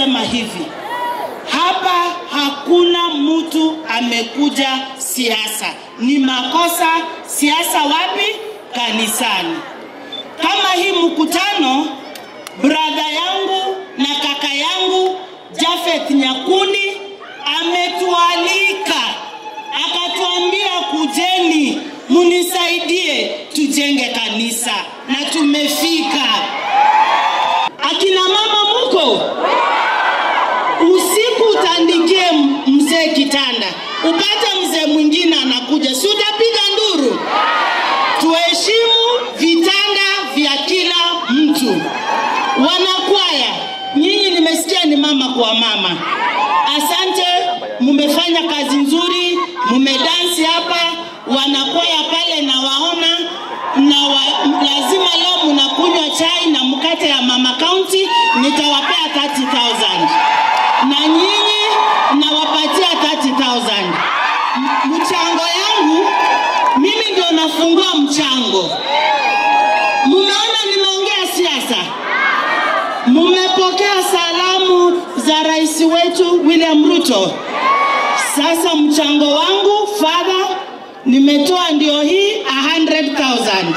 nasema hivi, hapa hakuna mtu amekuja siasa. Ni makosa. Siasa wapi? Kanisani. Kama hii mkutano, brother yangu na kaka yangu Jafeth Nyakundi ametualika, akatuambia kujeni munisaidie tujenge kanisa, na tumefika. Akina mama muko? Usiku utandikie mzee kitanda, upate mzee mwingine anakuja, si utapiga nduru? Tuheshimu vitanda vya kila mtu. Wanakwaya, nyinyi nimesikia ni mama kwa mama. Asante, mmefanya kazi nzuri, mmedansi hapa, wanakwaya pale na waona, na lazima leo mnakunywa chai na mkate ya Mama County, nitawapea 30,000. Na nyinyi nawapatia 30,000. Mchango yangu, mimi ndio nafungua mchango. Mmeona nimeongea siasa? Mmepokea salamu za rais wetu William Ruto. Sasa mchango wangu, Father, nimetoa ndio hii 100,000.